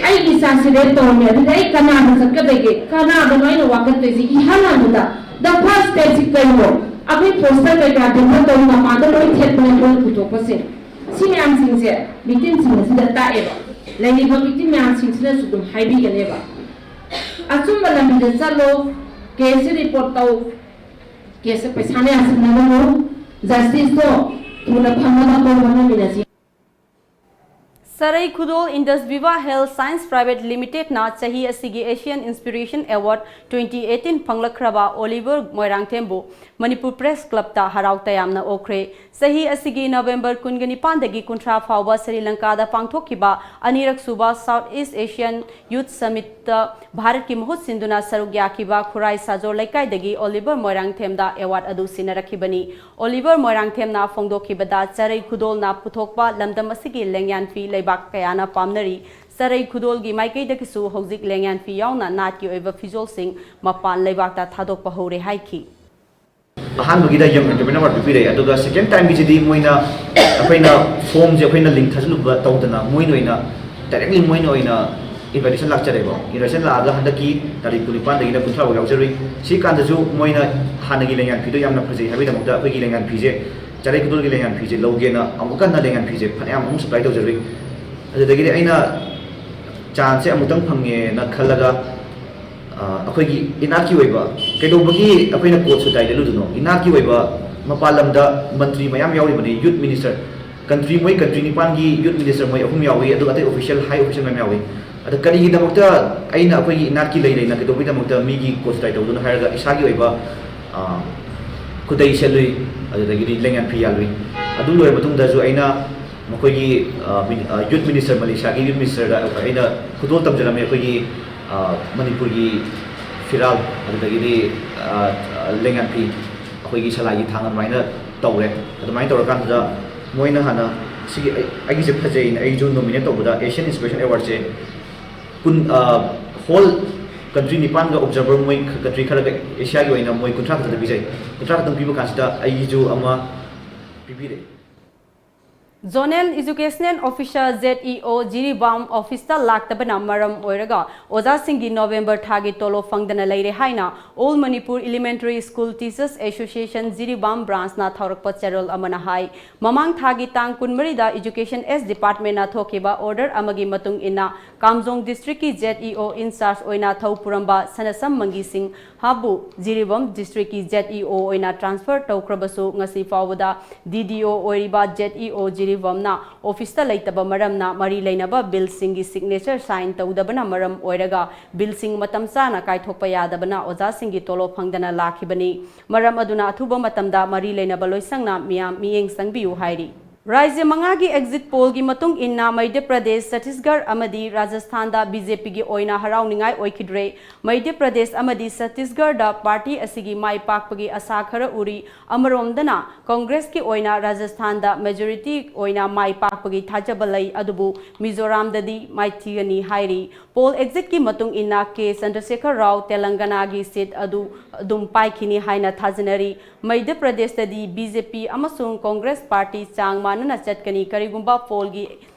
ꯑꯩꯒꯤ ꯏꯆꯥꯁꯤ rape ꯇꯧꯔꯝꯃꯦ, ꯑꯗꯨꯗꯤ ꯑꯩ ꯀꯅꯥꯗ ꯆꯠꯀꯗꯒꯦ? ꯀꯅꯥꯗꯅꯣ ꯑꯩꯅ ꯋꯥꯀꯠꯇꯣꯏꯁꯤ? ꯏꯍꯥꯟ ꯍꯥꯟꯕꯗ the first stepꯁꯤ ꯀꯩꯅꯣ? ꯑꯩꯈꯣꯏ poster ꯀꯩꯀꯥ ꯗꯤꯐꯔ ꯇꯧꯕ ꯃꯄꯥꯟꯗ ꯂꯣꯏ ꯊꯦꯠꯄꯅꯦ ꯃꯣꯏꯅ ꯄꯨꯊꯣꯛꯄꯁꯦ꯫ ꯁꯤ ꯃꯌꯥꯝꯁꯤꯡꯁꯦ victimꯁꯤꯡ ꯑꯁꯤꯗ ꯇꯥꯛꯑꯦꯕ꯫ ꯂꯩꯔꯤꯕ victim ꯃꯌꯥꯝꯁꯤꯡꯁꯤꯅꯁꯨ ꯑꯗꯨꯝ ꯍꯥꯏꯕꯤꯒꯅꯦꯕ꯫ ꯑꯆꯨꯝꯕ ꯂꯝꯕꯤꯗ ꯆꯠꯂꯣ, caseꯁꯦ report ꯇꯧ, caseꯁꯦ ꯄꯩꯁꯥꯅ ꯌꯥꯁꯤꯟꯅꯒꯅꯨ, justiceꯇꯣ ꯊꯨꯅ ꯐꯪꯅꯕ ꯑꯩꯈꯣꯏ ꯍꯣꯠꯅꯃꯤꯟꯅꯁꯤ꯫ ꯆꯔꯩ ꯈꯨꯗꯣꯜ Indus Viva Health Science Private Limitedꯅ ꯆꯍꯤ ꯑꯁꯤꯒꯤ Asian Inspiration Award twenty eighteen ꯐꯪꯂꯛꯈ꯭ꯔꯕ Oliver ꯃꯣꯏꯔꯥꯡꯊꯦꯝꯕꯨ ꯃꯅꯤꯄꯨꯔ ꯄ꯭ꯔꯦꯁ ꯀ꯭ꯂꯕꯇ ꯍꯔꯥꯎ ꯇꯌꯥꯝꯅ ꯑꯣꯛꯈ꯭ꯔꯦ꯫ ꯆꯍꯤ ꯑꯁꯤꯒꯤ ꯅꯕꯦꯝꯕꯔ ꯀꯨꯟꯒ ꯅꯤꯄꯥꯟꯗꯒꯤ ꯀꯨꯟꯊ꯭ꯔꯥ ꯐꯥꯎꯕ ꯁ꯭ꯔꯤ ꯂꯪꯀꯥꯗ ꯄꯥꯡꯊꯣꯛꯈꯤꯕ ꯑꯅꯤꯔꯛ ꯁꯨꯕ South East Asian Youth Summitꯇ ꯚꯥꯔꯠꯀꯤ ꯃꯍꯨꯠ ꯁꯤꯟꯗꯨꯅ ꯁꯔꯨꯛ ꯌꯥꯈꯤꯕ ꯈꯨꯔꯥꯏ ꯁꯥꯖꯣꯔ ꯂꯩꯀꯥꯏꯗꯒꯤ Oliver ꯃꯣꯏꯔꯥꯡꯊꯦꯝꯗ award ꯑꯗꯨ ꯁꯤꯟꯅꯔꯛꯈꯤꯕꯅꯤ꯫ Oliver ꯃꯣꯏꯔꯥꯡꯊꯦꯝꯅ ꯐꯣꯡꯗꯣꯛꯈꯤꯕꯗ ꯆꯔꯩ ꯈꯨꯗꯣꯜꯅ ꯄꯨꯊꯣꯛꯄ ꯂꯝꯗꯝ ꯑꯁꯤꯒꯤ ꯂꯦꯡꯌꯥꯟ ꯐꯤ ꯂꯩꯕꯥꯛ ꯀꯌꯥꯅ ꯄꯥꯝꯅꯔꯤ꯫ ꯆꯔꯩ ꯈꯨꯗꯣꯜꯒꯤ ꯃꯥꯏꯀꯩꯗꯒꯤꯁꯨ ꯍꯧꯖꯤꯛ ꯂꯦꯡꯌꯥꯟ ꯐꯤ ꯌꯥꯎꯅ ꯅꯥꯠꯀꯤ ꯑꯣꯏꯕ ꯐꯤꯖꯣꯜꯁꯤꯡ ꯃꯄꯥꯟ ꯂꯩꯕꯥꯛꯇ ꯊꯥꯗꯣꯛꯄ ꯍꯧꯔꯦ ꯍꯥꯏꯈꯤ꯫ ꯑꯍꯥꯟꯕꯒꯤꯗ Young Entrepreneur Award ꯄꯤꯕꯤꯔꯦ, ꯑꯗꯨꯒ second timeꯒꯤꯁꯤꯗꯤ ꯃꯣꯏꯅ ꯑꯩꯈꯣꯏꯅ formꯁꯦ ꯑꯩꯈꯣꯏꯅ link ꯊꯥꯖꯤꯜꯂꯨꯕ ꯇꯧꯗꯅ ꯃꯣꯏꯅ ꯑꯣꯏꯅ directly ꯃꯣꯏꯅ ꯑꯣꯏꯅ invitation ꯂꯥꯛꯆꯔꯦꯕ꯫ Invitation ꯂꯥꯛꯑꯒ ꯍꯟꯗꯛꯀꯤ ꯇꯥꯔꯤꯛ ꯀꯨꯟꯅꯤꯄꯥꯟꯗꯒꯤꯅ ꯀꯨꯟꯊ꯭ꯔꯥ ꯐꯥꯎ ꯌꯥꯎꯖꯔꯨꯏ꯫ ꯁꯤ ꯀꯥꯟꯗꯁꯨ ꯃꯣꯏꯅ ꯍꯥꯟꯅꯒꯤ ꯂꯦꯡꯌꯥꯟ ꯐꯤꯗꯣ ꯌꯥꯝꯅ ꯐꯖꯩ ꯍꯥꯏꯕꯒꯤꯗꯃꯛꯇ ꯑꯩꯈꯣꯏꯒꯤ ꯂꯦꯡꯌꯥꯟ ꯐꯤꯁꯦ, ꯆꯔꯩ ꯈꯨꯗꯣꯜꯒꯤ ꯂꯦꯡꯌꯥꯟ ꯐꯤꯁꯦ ꯂꯧꯒꯦꯅ ꯑꯃꯨꯛ ꯍꯟꯅ ꯂꯦꯡꯌꯥꯟ ꯐꯤꯁꯦ ꯐꯅꯌꯥꯝ ꯑꯃꯨꯛ supply ꯇꯧꯖꯔꯨꯏ꯫ ꯑꯗꯨꯗꯒꯤꯗꯤ ꯑꯩꯅ chanceꯁꯦ ꯑꯃꯨꯛꯇꯪ ꯐꯪꯉꯦꯅ ꯈꯜꯂꯒ ꯑꯩꯈꯣꯏꯒꯤ ꯏꯅꯥꯠꯀꯤ ꯑꯣꯏꯕ, ꯀꯩꯗꯧꯕꯒꯤ ꯑꯩꯈꯣꯏꯅ coat suit tie ꯂꯤꯠꯂꯨꯗꯣꯏꯅꯣ? ꯏꯅꯥꯠꯀꯤ ꯑꯣꯏꯕ ꯃꯄꯥꯟ ꯂꯝꯗ ꯃꯟꯇ꯭ꯔꯤ ꯃꯌꯥꯝ ꯌꯥꯎꯔꯤꯕꯅꯤ, ꯌꯨꯠ ꯃꯤꯅꯤꯁꯇꯔ, ꯀꯟꯇ꯭ꯔꯤ, ꯃꯣꯏ ꯀꯟꯇ꯭ꯔꯤ ꯅꯤꯄꯥꯟꯒꯤ ꯌꯨꯠ ꯃꯤꯅꯤꯁꯇꯔ ꯃꯣꯏ ꯑꯍꯨꯝ ꯌꯥꯎꯏ, ꯑꯗꯨꯒ ꯑꯇꯩ ꯑꯣꯐꯤꯁꯤꯌꯦꯜ, ꯍꯥꯏ ꯑꯣꯐꯤꯁꯤꯌꯦꯜ ꯃꯌꯥꯝ ꯌꯥꯎꯏ꯫ ꯑꯗ ꯀꯔꯤꯒꯤꯗꯃꯛꯇ ꯑꯩꯅ ꯑꯩꯈꯣꯏꯒꯤ ꯏꯅꯥꯠꯀꯤ ꯂꯩ ꯂꯩꯅ ꯀꯩꯗꯧꯕꯒꯤꯗꯃꯛꯇ ꯃꯤꯒꯤ ꯀꯣꯆꯤꯇꯥꯏ ꯇꯧꯗꯣꯏꯅꯣ ꯍꯥꯏꯔꯒ, ꯏꯁꯥꯒꯤ ꯑꯣꯏꯕ, ꯑ, ꯈꯨꯗꯩ ꯁꯦꯠꯂꯨꯏ, ꯑꯗꯨꯗꯒꯤꯗꯤ ꯂꯦꯡꯌꯥꯟ ꯐꯤ ꯌꯥꯜꯂꯨꯏ꯫ ꯑꯗꯨ ꯂꯣꯏꯔ ꯃꯇꯨꯡꯗꯁꯨ ꯑꯩꯅ ꯃꯈꯣꯏꯒꯤ, ꯑ, ꯃꯤ-, ꯑ, ꯌꯨꯠ ꯃꯤꯅꯤꯁꯇꯔ, ꯃꯂꯦꯁꯤꯌꯥꯒꯤ ꯌꯨꯠ ꯃꯤꯅꯤꯁꯇꯔꯗ ꯑꯩꯅ ꯈꯨꯗꯣꯜ ꯇꯝꯖꯔꯝꯃꯤ, ꯑꯩꯈꯣꯏꯒꯤ, ꯑ, ꯃꯅꯤꯄꯨꯔꯒꯤ ꯐꯤꯔꯥꯜ, ꯑꯗꯨꯗꯒꯤꯗꯤ, ꯑ, ꯑ, ꯂꯦꯡꯌꯥꯟ ꯐꯤ, ꯑꯩꯈꯣꯏꯒꯤ ꯁꯂꯥꯏꯒꯤ ꯊꯥꯡ ꯑꯗꯨꯃꯥꯏꯅ ꯇꯧꯔꯦ꯫ ꯑꯗꯨꯃꯥꯏꯅ ꯇꯧꯔꯀꯥꯟꯗꯨꯗ ꯃꯣꯏꯅ ꯍꯥꯟꯅ ꯁꯤꯒꯤ ꯑꯩ-, ꯑꯩꯒꯤꯁꯦ ꯐꯖꯩꯅ ꯑꯩꯁꯨ ꯅꯣꯃꯤꯅꯦꯠ ꯇꯧꯕꯗ, ꯑꯦꯁꯤꯌꯥꯟ ꯏꯟꯁꯄꯤꯔꯦꯁꯟ ꯑꯦꯋꯥꯔꯗꯁꯦ ꯀꯨꯟ, ꯑ, ꯍꯣꯜ ꯀꯟꯇ꯭ꯔꯤ ꯅꯤꯄꯥꯟꯒ ꯑꯣꯕꯖꯥꯔꯚꯔ, ꯃꯣꯏ ꯀꯟꯇ꯭ꯔꯤ ꯈꯔꯒ, ꯑꯦꯁꯤꯌꯥꯒꯤ ꯑꯣꯏꯅ ꯃꯣꯏ ꯀꯨꯟꯊ꯭ꯔꯥ ꯈꯛꯇꯗ ꯄꯤꯖꯩ꯫ ꯀꯨꯟꯊ꯭ꯔꯥ ꯈꯛꯇꯪ ꯄꯤꯕ ꯀꯥꯟꯁꯤꯗ ꯑꯩꯒꯤꯁꯨ ꯑꯃ ꯄꯤꯕꯤꯔꯛꯑꯦ꯫ Zonal Educational Officer, Z E O, Jiribam ꯑꯣꯐꯤꯁꯇ ꯂꯥꯛꯇꯕꯅ ꯃꯔꯝ ꯑꯣꯏꯔꯒ ꯑꯣꯖꯥꯁꯤꯡꯒꯤ ꯅꯣꯕꯦꯝꯕꯔ ꯊꯥꯒꯤ ꯇꯣꯂꯣꯞ ꯐꯪꯗꯅ ꯂꯩꯔꯦ ꯍꯥꯏꯅ All Manipur Elementary School Teachers Association Jiribam ꯕ꯭ꯔꯥꯟꯁꯅ ꯊꯧꯔꯛꯄ ꯆꯦꯔꯣꯜ ꯑꯃꯅ ꯍꯥꯏ꯫ ꯃꯃꯥꯡ ꯊꯥꯒꯤ ꯇꯥꯡ ꯀꯨꯟꯃꯔꯤꯗ Education S Departmentꯅ ꯊꯣꯛꯈꯤꯕ order ꯑꯃꯒꯤ ꯃꯇꯨꯡ ꯏꯟꯅ ꯀꯥꯝꯖꯣꯡ ꯗꯤꯁꯇ꯭ꯔꯤꯛꯀꯤ Z E O in charge ꯑꯣꯏꯅ ꯊꯧ ꯄꯨꯔꯝꯕ ꯁꯅꯁꯝ ꯃꯪꯒꯤ ꯁꯤꯡ ꯍꯥꯕꯨ ꯖꯤꯔꯤꯕꯥꯝ ꯗꯤꯁꯇ꯭ꯔꯤꯛꯀꯤ Z E O ꯑꯣꯏꯅ ꯇ꯭ꯔꯥꯟꯁꯐꯔ ꯇꯧꯈ꯭ꯔꯕꯁꯨ, ꯉꯁꯤ ꯐꯥꯎꯕꯗ D D O ꯑꯣꯏꯔꯤꯕ Z E O ꯖꯤꯔꯤꯕꯥꯝꯅ ꯑꯣꯐꯤꯁꯇ ꯂꯩꯇꯕ ꯃꯔꯝꯅ ꯃꯔꯤ ꯂꯩꯅꯕ ꯕꯤꯜꯁꯤꯡꯒꯤ ꯁꯤꯒꯅꯦꯆꯔ ꯁꯥꯏꯟ ꯇꯧꯗꯕꯅ ꯃꯔꯝ ꯑꯣꯏꯔꯒ ꯕꯤꯜꯁꯤꯡ ꯃꯇꯝ ꯆꯥꯅ ꯀꯥꯏꯊꯣꯛꯄ ꯌꯥꯗꯕꯅ ꯑꯣꯖꯥꯁꯤꯡꯒꯤ ꯇꯣꯂꯣꯞ ꯐꯪꯗꯅ ꯂꯥꯛꯈꯤꯕꯅꯤ꯫ ꯃꯔꯝ ꯑꯗꯨꯅ ꯑꯊꯨꯕ ꯃꯇꯝꯗ ꯃꯔꯤ ꯂꯩꯅꯕ ꯂꯣꯏꯁꯪꯅ ꯃꯤꯌꯥꯝ ꯃꯤꯠꯌꯦꯡ ꯆꯪꯕꯤꯌꯨ ꯍꯥꯏꯔꯤ꯫ ꯔꯥꯖ꯭ꯌ ꯃꯉꯥꯒꯤ ꯑꯦꯛꯖꯤꯠ ꯄꯣꯜꯒꯤ ꯃꯇꯨꯡ ꯏꯟꯅ ꯃꯙ꯭ꯌ ꯄ꯭ꯔꯗꯦꯁ, ꯆꯇꯤꯁꯒꯔ ꯑꯃꯗꯤ ꯔꯥꯖꯁꯊꯥꯟꯗ BJPꯒꯤ ꯑꯣꯏꯅ ꯍꯔꯥꯎꯅꯤꯡꯉꯥꯏ ꯑꯣꯏꯈꯤꯗ꯭ꯔꯦ꯫ ꯃꯙ꯭ꯌ ꯄ꯭ꯔꯗꯦꯁ ꯑꯃꯗꯤ ꯆꯇꯤꯁꯒꯔꯗ ꯄꯥꯔꯇꯤ ꯑꯁꯤꯒꯤ ꯃꯥꯏ ꯄꯥꯛꯄꯒꯤ ꯑꯁꯥ ꯈꯔ ꯎꯔꯤ꯫ ꯑꯃꯔꯣꯝꯗꯅ ꯀꯪꯒ꯭ꯔꯦꯁꯀꯤ ꯑꯣꯏꯅ ꯔꯥꯖꯁꯊꯥꯟꯗ ꯃꯦꯖꯣꯔꯤꯇꯤ ꯑꯣꯏꯅ ꯃꯥꯏ ꯄꯥꯛꯄꯒꯤ ꯊꯥꯖꯕ ꯂꯩ, ꯑꯗꯨꯕꯨ ꯃꯤꯖꯣꯔꯥꯝꯗꯗꯤ ꯃꯥꯏꯊꯤꯒꯅꯤ ꯍꯥꯏꯔꯤ꯫ ꯄꯣꯜ ꯑꯦꯛꯖꯤꯠꯀꯤ ꯃꯇꯨꯡ ꯏꯟꯅ ꯀꯦ ꯆꯟꯗ꯭ꯔꯁꯦꯈꯔ ꯔꯥꯎ ꯇꯦꯂꯪꯒꯅꯥꯒꯤ ꯁꯤꯠ ꯑꯗꯨ ꯑꯗꯨꯝ ꯄꯥꯏꯈꯤꯅꯤ ꯍꯥꯏꯅ ꯊꯥꯖꯅꯔꯤ꯫ ꯃꯙ꯭ꯌ ꯄ꯭ꯔꯗꯦꯁꯇꯗꯤ BJP ꯑꯃꯁꯨꯡ ꯀꯪꯒ꯭ꯔꯦꯁ ꯄꯥꯔꯇꯤ ꯆꯥꯡ ꯃꯥꯟꯅꯅ ꯆꯠꯀꯅꯤ꯫ ꯀꯔꯤꯒꯨꯝꯕ ꯄꯣꯜꯒꯤ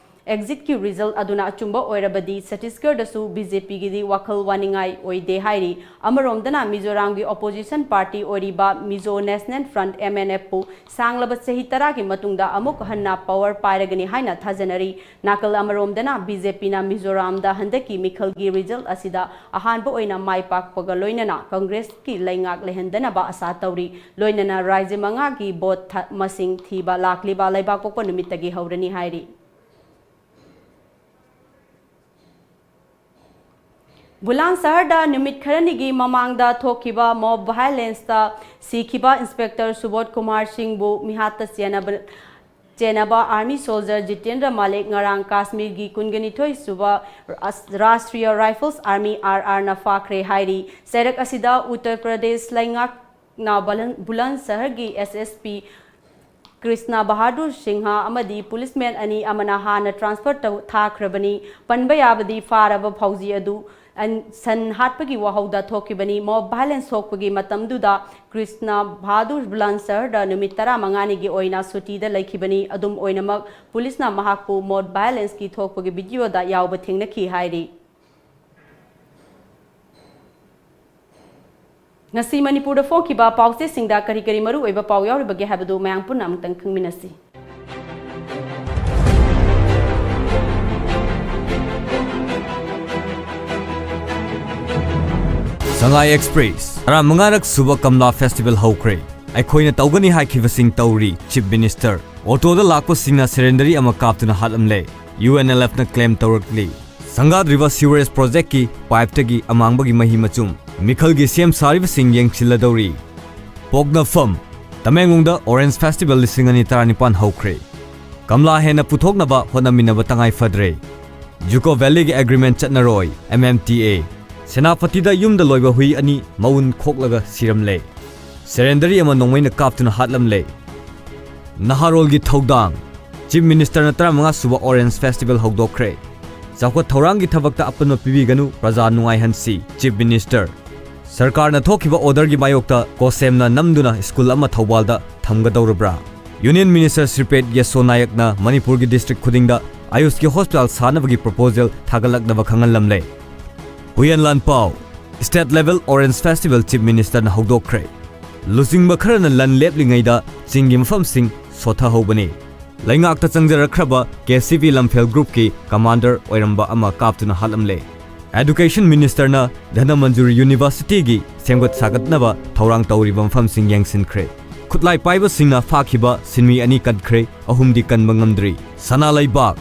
ꯑꯦꯛꯖꯤꯠꯀꯤ ꯔꯤꯖꯜ ꯑꯗꯨꯅ ꯑꯆꯨꯝꯕ ꯑꯣꯏꯔꯕꯗꯤ ꯁꯠꯇꯤꯁꯒꯔꯗꯁꯨ ꯕꯤ ꯖꯦ ꯄꯤꯒꯤꯗꯤ ꯋꯥꯈꯜ ꯋꯥꯅꯤꯡꯉꯥꯏ ꯑꯣꯏꯗꯦ ꯍꯥꯏꯔꯤ꯫ ꯑꯃꯔꯣꯝꯗꯅ ꯃꯤꯖꯣꯔꯥꯝꯒꯤ ꯑꯣꯄꯣꯖꯤꯁꯟ ꯄꯥꯔꯇꯤ ꯑꯣꯏꯔꯤꯕ Mizo national front, M N ꯑꯦꯐꯄꯨ ꯁꯥꯡꯂꯕ ꯆꯍꯤ ꯇꯔꯥꯒꯤ ꯃꯇꯨꯡꯗ ꯑꯃꯨꯛ ꯍꯟꯅ ꯄꯋꯔ ꯄꯥꯏꯔꯒꯅꯤ ꯍꯥꯏꯅ ꯊꯥꯖꯅꯔꯤ꯫ ꯅꯥꯀꯜ ꯑꯃꯔꯣꯝꯗꯅ ꯕꯤ ꯖꯦ ꯄꯤꯅ ꯃꯤꯖꯣꯔꯥꯝꯗ ꯍꯟꯗꯛꯀꯤ ꯃꯤꯈꯜꯒꯤ ꯔꯤꯖꯜ ꯑꯁꯤꯗ ꯑꯍꯥꯟꯕ ꯑꯣꯏꯅ ꯃꯥꯏ ꯄꯥꯛꯄꯒ ꯂꯣꯏꯅꯅ ꯀꯪꯒ꯭ꯔꯦꯁꯀꯤ ꯂꯩꯉꯥꯛ ꯂꯩꯍꯟꯗꯅꯕ ꯑꯁꯥ ꯇꯧꯔꯤ꯫ ꯂꯣꯏꯅꯅ ꯔꯥꯖ꯭ꯌ ꯃꯉꯥꯒꯤ ꯚꯣꯠ ꯊ-, ꯃꯁꯤꯡ ꯊꯤꯕ ꯂꯥꯛꯂꯤꯕ ꯂꯩꯕꯥꯛꯄꯣꯛꯄ ꯅꯨꯃꯤꯠꯇꯒꯤ ꯍꯧꯔꯅꯤ ꯍꯥꯏꯔꯤ꯫ ꯕꯨꯂꯥꯟ ꯁꯍꯔꯗ ꯅꯨꯃꯤꯠ ꯈꯔꯅꯤꯒꯤ ꯃꯃꯥꯡꯗ ꯊꯣꯛꯈꯤꯕ ꯃꯣꯕ ꯚꯥꯏꯂꯦꯟꯁꯇ ꯁꯤꯈꯤꯕ ꯏꯟꯁꯄꯦꯛꯇꯔ ꯁꯨꯕꯣꯙ ꯀꯨꯃꯥꯔ ꯁꯤꯡꯕꯨ ꯃꯤꯍꯥꯠꯇ ꯆꯦꯟꯅꯕ, ꯆꯦꯟꯅꯕ ꯑꯥꯔꯃꯤ ꯁꯣꯜꯖꯔ ꯖꯤꯇꯦꯟꯗ꯭ꯔ ꯃꯥꯂꯤꯛ ꯉꯔꯥꯡ ꯀꯥꯁꯃꯤꯔꯒꯤ ꯀꯨꯟꯒ ꯅꯤꯊꯣꯏ ꯁꯨꯕ ꯑꯁ-, ꯔꯥꯁꯇ꯭ꯔꯤꯌ ꯔꯥꯏꯐꯜꯁ ꯑꯥꯔꯃꯤ, ꯑꯥꯔ ꯑꯥꯔꯅ ꯐꯥꯈ꯭ꯔꯦ ꯍꯥꯏꯔꯤ꯫ ꯆꯩꯔꯛ ꯑꯁꯤꯗ ꯎꯠꯇꯔ ꯄ꯭ꯔꯗꯦꯁ ꯂꯩꯉꯥꯛꯅ ꯕꯂꯟ-, ꯕꯨꯂꯟ ꯁꯍꯔꯒꯤ ꯑꯦꯁ ꯑꯦꯁ ꯄꯤ ꯀ꯭ꯔꯤꯁꯅ ꯕꯍꯥꯗꯨꯔ ꯁꯤꯡꯍ ꯑꯃꯗꯤ ꯄꯨꯂꯤꯁꯃꯦꯟ ꯑꯅꯤ, ꯑꯃꯅ ꯍꯥꯟꯅ ꯇ꯭ꯔꯥꯟꯁꯐꯔ ꯇꯧ-, ꯊꯥꯈ꯭ꯔꯕꯅꯤ꯫ ꯄꯟꯕ ꯌꯥꯕꯗꯤ ꯐꯥꯔꯕ ꯐꯥꯎꯖꯤ ꯑꯗꯨ ꯑꯟ-, ꯁꯟ ꯍꯥꯠꯄꯒꯤ ꯋꯥꯍꯧꯗ ꯊꯣꯛꯈꯤꯕꯅꯤ꯫ ꯃꯣꯕ ꯚꯥꯏꯂꯦꯟꯁ ꯊꯣꯛꯄꯒꯤ ꯃꯇꯝꯗꯨꯗ ꯀ꯭ꯔꯤꯁꯅ ꯕꯍꯥꯗꯨꯔ ꯕꯨꯂꯥꯟ ꯁꯍꯔꯗ ꯅꯨꯃꯤꯠ ꯇꯔꯥꯃꯉꯥꯅꯤꯒꯤ ꯑꯣꯏꯅ ꯁꯨꯇꯤꯗ ꯂꯩꯈꯤꯕꯅꯤ꯫ ꯑꯗꯨꯝ ꯑꯣꯏꯅꯃꯛ, ꯄꯨꯂꯤꯁꯅ ꯃꯍꯥꯛꯄꯨ ꯃꯣꯕ ꯚꯥꯏꯂꯦꯟꯁꯀꯤ ꯊꯣꯛꯄꯒꯤ ꯚꯤꯗꯤꯑꯣꯗ ꯌꯥꯎꯕ ꯊꯦꯡꯅꯈꯤ ꯍꯥꯏꯔꯤ꯫ ꯉꯁꯤ ꯃꯅꯤꯄꯨꯔꯗ ꯐꯣꯡꯈꯤꯕ ꯄꯥꯎꯆꯦꯁꯤꯡꯗ ꯀꯔꯤ ꯀꯔꯤ ꯃꯔꯨꯑꯣꯏꯕ ꯄꯥꯎ ꯌꯥꯎꯔꯤꯕꯒꯦ ꯍꯥꯏꯕꯗꯨ ꯃꯌꯥꯝ ꯄꯨꯟꯅ ꯑꯃꯨꯛꯇꯪ ꯈꯪꯃꯤꯟꯅꯁꯤ꯫ ꯁꯉꯥꯏ ꯑꯦꯛꯁꯄ꯭ꯔꯦꯁ, ꯇꯔꯥꯃꯉꯥꯔꯛ ꯁꯨꯕ ꯀꯝꯂꯥ ꯐꯦꯁꯇꯤꯚꯦꯜ ꯍꯧꯈ꯭ꯔꯦ꯫ ꯑꯩꯈꯣꯏꯅ ꯇꯧꯒꯅꯤ ꯍꯥꯏꯈꯤꯕꯁꯤꯡ ꯇꯧꯔꯤ, ꯆꯤꯐ ꯃꯤꯅꯤꯁꯇꯔ꯫ ꯑꯣꯇꯣꯗ ꯂꯥꯛꯄꯁꯤꯡꯅ ꯁꯔꯦꯟꯗꯔꯤ ꯑꯃ ꯀꯥꯞꯇꯨꯅ ꯍꯥꯠꯂꯝꯂꯦ, ꯌꯨ ꯑꯦꯟ ꯑꯦꯜ ꯑꯦꯐꯅ ꯀ꯭ꯂꯦꯝ ꯇꯧꯔꯛꯂꯤ꯫ ꯁꯪꯒꯥꯗ꯭ꯔꯤꯕ ꯁꯤꯋꯔꯦꯖ ꯄ꯭ꯔꯣꯖꯦꯛꯀꯤ ꯄꯥꯏꯞꯇꯒꯤ ꯑꯃꯥꯡꯕꯒꯤ ꯃꯍꯤ ꯃꯆꯨꯝ꯫ ꯃꯤꯈꯜꯒꯤ ꯁꯦꯝ ꯁꯥꯔꯤꯕꯁꯤꯡ ꯌꯦꯡꯁꯤꯜꯂꯗꯧꯔꯤ꯫ ꯄꯣꯛꯅꯐꯝ, ꯇꯃꯦꯡꯂꯣꯡꯗ ꯑꯣꯔꯦꯟꯖ ꯐꯦꯁꯇꯤꯚꯦꯜ ꯂꯤꯁꯤꯡ ꯑꯅꯤ ꯇꯔꯥꯅꯤꯄꯥꯟ ꯍꯧꯈ꯭ꯔꯦ꯫ ꯀꯝꯂꯥ ꯍꯦꯟꯅ ꯄꯨꯊꯣꯛꯅꯕ ꯍꯣꯠꯅꯃꯤꯟꯅꯕ ꯇꯉꯥꯏ ꯐꯗ꯭ꯔꯦ꯫ ꯖꯨꯀꯣ ꯚꯦꯂꯤꯒꯤ ꯑꯦꯒ꯭ꯔꯤꯃꯦꯟ ꯆꯠꯅꯔꯣꯏ, ꯑꯦꯝ ꯑꯦꯝ ꯇꯤ ꯑꯦ꯫ ꯁꯦꯅꯥꯄꯇꯤꯗ ꯌꯨꯝꯗ ꯂꯣꯏꯕ ꯍꯨꯏ ꯑꯅꯤ ꯃꯎꯟ ꯈꯣꯛꯂꯒ ꯁꯤꯔꯝꯂꯦ꯫ ꯁꯔꯦꯟꯗꯔꯤ ꯑꯃ ꯅꯣꯡꯃꯩꯅ ꯀꯥꯞꯇꯨꯅ ꯍꯥꯠꯂꯝꯂꯦ꯫ ꯅꯍꯥꯔꯣꯜꯒꯤ ꯊꯧꯗꯥꯡ꯫ ꯆꯤꯐ ꯃꯤꯅꯤꯁꯇꯔꯅ ꯇꯔꯥꯃꯉꯥ ꯁꯨꯕ ꯑꯣꯔꯦꯟꯖ ꯐꯦꯁꯇꯤꯚꯦꯜ ꯍꯧꯗꯣꯛꯈ꯭ꯔꯦ꯫ ꯆꯥꯎꯈꯠ ꯊꯧꯔꯥꯡꯒꯤ ꯊꯕꯛꯇ ꯑꯄꯟꯕ ꯄꯤꯕꯤꯒꯅꯨ, ꯄ꯭ꯔꯖꯥ ꯅꯨꯡꯉꯥꯏꯍꯟꯁꯤ, ꯆꯤꯐ ꯃꯤꯅꯤꯁꯇꯔ꯫ ꯁꯔꯀꯥꯔꯅ ꯊꯣꯛꯈꯤꯕ ꯑꯣꯔꯗꯔꯒꯤ ꯃꯥꯌꯣꯛꯇ ꯀꯣꯁꯦꯝꯅ ꯅꯝꯗꯨꯅ ꯁ꯭ꯀꯨꯜ ꯑꯃ ꯊꯧꯕꯥꯜꯗ ꯊꯝꯒꯗꯧꯔꯕ꯭ꯔꯥ? ꯌꯨꯅꯤꯌꯟ ꯃꯤꯅꯤꯁꯇꯔ ꯁ꯭ꯔꯤꯄꯦꯠ ꯌꯦꯁꯣ ꯅꯥꯌꯛꯅ ꯃꯅꯤꯄꯨꯔꯒꯤ ꯗꯤꯁꯇ꯭ꯔꯤꯛ ꯈꯨꯗꯤꯡꯗ ꯑꯌꯨꯁꯀꯤ ꯍꯣꯁꯄꯤꯇꯥꯜ ꯁꯥꯅꯕꯒꯤ ꯄ꯭ꯔꯣꯄꯣꯖꯦꯜ ꯊꯥꯒꯠꯂꯛꯅꯕ ꯈꯪꯍꯜꯂꯝꯂꯦ꯫ ꯍꯨꯏꯌꯦꯟ ꯂꯥꯟꯄꯥꯎ, State Level Orange Festival Chief Minister ꯅ ꯍꯧꯗꯣꯛꯈ꯭ꯔꯦ꯫ ꯂꯨꯆꯤꯡꯕ ꯈꯔꯅ ꯂꯟ ꯂꯦꯞꯂꯤꯉꯩꯗ ꯆꯤꯡꯒꯤ ꯃꯐꯝꯁꯤꯡ ꯁꯣꯠꯊꯍꯧꯕꯅꯤ꯫ ꯂꯩꯉꯥꯛꯇ ꯆꯪꯖꯔꯛꯈ꯭ꯔꯕ ꯀꯦ ꯁꯤ ꯕꯤ ꯂꯝꯐꯦꯜ ꯒ꯭ꯔꯨꯞꯀꯤ ꯀꯃꯥꯟꯗꯔ ꯑꯣꯏꯔꯝꯕ ꯑꯃ ꯀꯥꯞꯇꯨꯅ ꯍꯥꯠꯂꯝꯂꯦ꯫ Education Minister ꯅ ꯙꯅꯃꯟꯖꯨꯔꯤ University ꯒꯤ ꯁꯦꯝꯒꯠ ꯁꯥꯒꯠꯅꯕ ꯊꯧꯔꯥꯡ ꯇꯧꯔꯤꯕ ꯃꯐꯝꯁꯤꯡ ꯌꯦꯡꯁꯤꯟꯈ꯭ꯔꯦ꯫ ꯈꯨꯠꯂꯥꯏ ꯄꯥꯏꯕꯁꯤꯡꯅ ꯐꯥꯈꯤꯕ ꯁꯤꯟꯃꯤ ꯑꯅꯤ ꯀꯟꯈ꯭ꯔꯦ, ꯑꯍꯨꯝꯗꯤ ꯀꯟꯕ ꯉꯝꯗ꯭ꯔꯤ꯫ ꯁꯅꯥ ꯂꯩꯕꯥꯛ,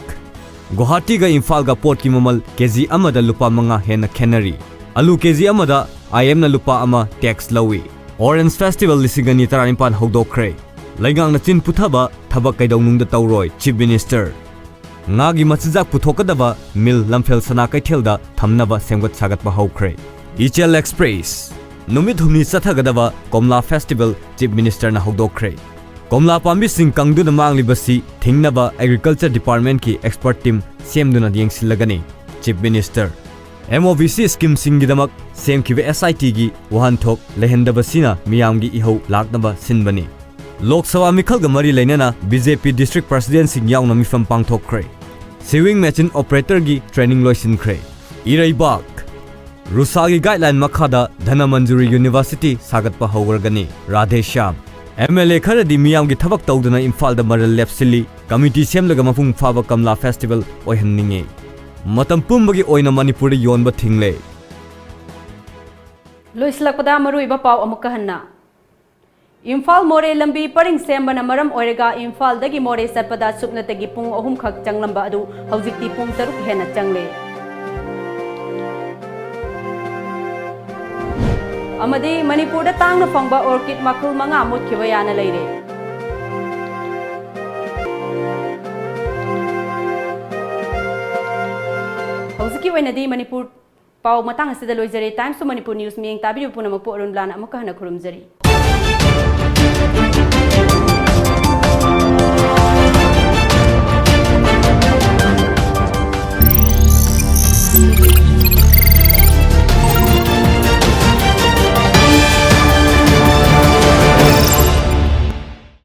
ꯒꯨꯋꯥꯍꯥꯇꯤꯒ ꯏꯝꯐꯥꯜꯒ ꯄꯣꯠꯀꯤ ꯃꯃꯜ ꯀꯦ ꯖꯤ ꯑꯃꯗ ꯂꯨꯄꯥ ꯃꯉꯥ ꯍꯦꯟꯅ ꯈꯦꯠꯅꯔꯤ꯫ ꯑꯂꯨ ꯀꯦ ꯖꯤ ꯑꯃꯗ ꯑꯥꯏ ꯑꯦꯝꯅ ꯂꯨꯄꯥ ꯑꯃ tax ꯂꯧꯏ꯫ Orange Festival ꯂꯤꯁꯤꯡ ꯑꯅꯤ ꯇꯔꯥꯅꯤꯄꯥꯟ ꯍꯧꯗꯣꯛꯈ꯭ꯔꯦ꯫ ꯂꯩꯉꯥꯛꯅ ꯆꯤꯟ ꯄꯨꯊꯕ ꯊꯕꯛ ꯀꯩꯗꯧꯅꯨꯡꯗ ꯇꯧꯔꯣꯏ, Chief Minister꯫ ꯉꯥꯒꯤ ꯃꯆꯤꯟꯖꯥꯛ ꯄꯨꯊꯣꯛꯀꯗꯕ ꯃꯤꯜ ꯂꯝꯐꯦꯜ ꯁꯅꯥ ꯀꯩꯊꯦꯜꯗ ꯊꯝꯅꯕ ꯁꯦꯝꯒꯠ ꯁꯥꯒꯠꯄ ꯍꯧꯈ꯭ꯔꯦ꯫ ꯏꯆꯦꯜ Express, ꯅꯨꯃꯤꯠ ꯍꯨꯝꯅꯤ ꯆꯠꯊꯒꯗꯕ ꯀꯣꯝꯂꯥ Festival Chief Minister ꯅ ꯍꯧꯗꯣꯛꯈ꯭ꯔꯦ꯫ ꯀꯣꯝꯂꯥ ꯄꯥꯝꯕꯤꯁꯤꯡ ꯀꯪꯗꯨꯅ ꯃꯥꯡꯂꯤꯕꯁꯤ ꯊꯤꯡꯅꯕ Agriculture Department ꯀꯤ expert team ꯁꯦꯝꯗꯨꯅ ꯌꯦꯡꯁꯤꯜꯂꯒꯅꯤ, Chief Minister꯫ M O B C scheme ꯁꯤꯡꯒꯤꯗꯃꯛ ꯁꯦꯝꯈꯤꯕ S I T ꯒꯤ ꯋꯥꯍꯟꯊꯣꯛ ꯂꯩꯍꯟꯗꯕꯁꯤꯅ ꯃꯤꯌꯥꯝꯒꯤ ꯏꯍꯧ ꯂꯥꯛꯅꯕ ꯁꯤꯟꯕꯅꯤ꯫ ꯂꯣꯛ ꯁꯚꯥ ꯃꯤꯈꯜꯒ ꯃꯔꯤ ꯂꯩꯅꯅ B J P district president ꯁꯤꯡ ꯌꯥꯎꯅ ꯃꯤꯐꯝ ꯄꯥꯡꯊꯣꯛꯈ꯭ꯔꯦ꯫ Sewing machine operator ꯒꯤ training ꯂꯣꯏꯁꯤꯟꯈ꯭ꯔꯦ꯫ ꯏꯔꯩꯕꯥꯛ, ꯔꯨꯁꯥꯒꯤ guideline ꯃꯈꯥꯗ ꯙꯅꯃꯟꯖꯨꯔꯤ University ꯁꯥꯒꯠꯄ ꯍꯧꯔꯒꯅꯤ, ꯔꯥꯙꯦꯁ꯭ꯌꯥꯝ꯫ M L A ꯈꯔꯗꯤ ꯃꯤꯌꯥꯝꯒꯤ ꯊꯕꯛ ꯇꯧꯗꯨꯅ ꯏꯝꯐꯥꯜꯗ ꯃꯔꯜ ꯂꯦꯞꯁꯤꯜꯂꯤ, committee ꯁꯦꯝꯂꯒ ꯃꯄꯨꯡ ꯐꯥꯕ ꯀꯝꯂꯥ Festival ꯑꯣꯏꯍꯟꯅꯤꯡꯉꯤ꯫ ꯃꯇꯝ ꯄꯨꯝꯕꯒꯤ ꯑꯣꯏꯅ ꯃꯅꯤꯄꯨꯔꯗ ꯌꯣꯟꯕ ꯊꯤꯡꯂꯦ꯫ ꯂꯣꯏꯁꯤꯜꯂꯛꯄꯗ ꯃꯔꯨꯑꯣꯏꯕ ꯄꯥꯎ ꯑꯃꯨꯛꯀ ꯍꯟꯅ꯫ ꯏꯝꯐꯥꯜ ꯃꯣꯔꯦ ꯂꯝꯕꯤ ꯄꯔꯤꯡ ꯁꯦꯝꯕꯅ ꯃꯔꯝ ꯑꯣꯏꯔꯒ ꯏꯝꯐꯥꯜꯗꯒꯤ ꯃꯣꯔꯦ ꯆꯠꯄꯗ ꯁꯨꯞꯅꯇꯒꯤ ꯄꯨꯡ ꯑꯍꯨꯝ ꯈꯛ ꯆꯪꯂꯝꯕ ꯑꯗꯨ ꯍꯧꯖꯤꯛꯇꯤ ꯄꯨꯡ ꯇꯔꯨꯛ ꯍꯦꯟꯅ ꯆꯪꯂꯦ꯫ ꯑꯃꯗꯤ ꯃꯅꯤꯄꯨꯔꯗ ꯇꯥꯡꯅ ꯐꯪꯕ orchid ꯃꯈꯜ ꯃꯉꯥ ꯃꯨꯠꯈꯤꯕ ꯌꯥꯅ ꯂꯩꯔꯦ꯫ ꯍꯧꯖꯤꯛꯀꯤ ꯑꯣꯏꯅꯗꯤ ꯃꯅꯤꯄꯨꯔ ꯄꯥꯎ ꯃꯇꯥꯡ ꯑꯁꯤꯗ ꯂꯣꯏꯖꯔꯦ꯫ Times of Manipur News ꯃꯤꯠꯌꯦꯡ ꯇꯥꯕꯤꯔꯤꯕ ꯄꯨꯝꯅꯃꯛꯄꯨ ꯑꯔꯨꯟ ꯕ꯭ꯂꯥꯅ ꯑꯃꯨꯛꯀ ꯍꯟꯅ ꯈꯨꯔꯨꯝꯖꯔꯤ꯫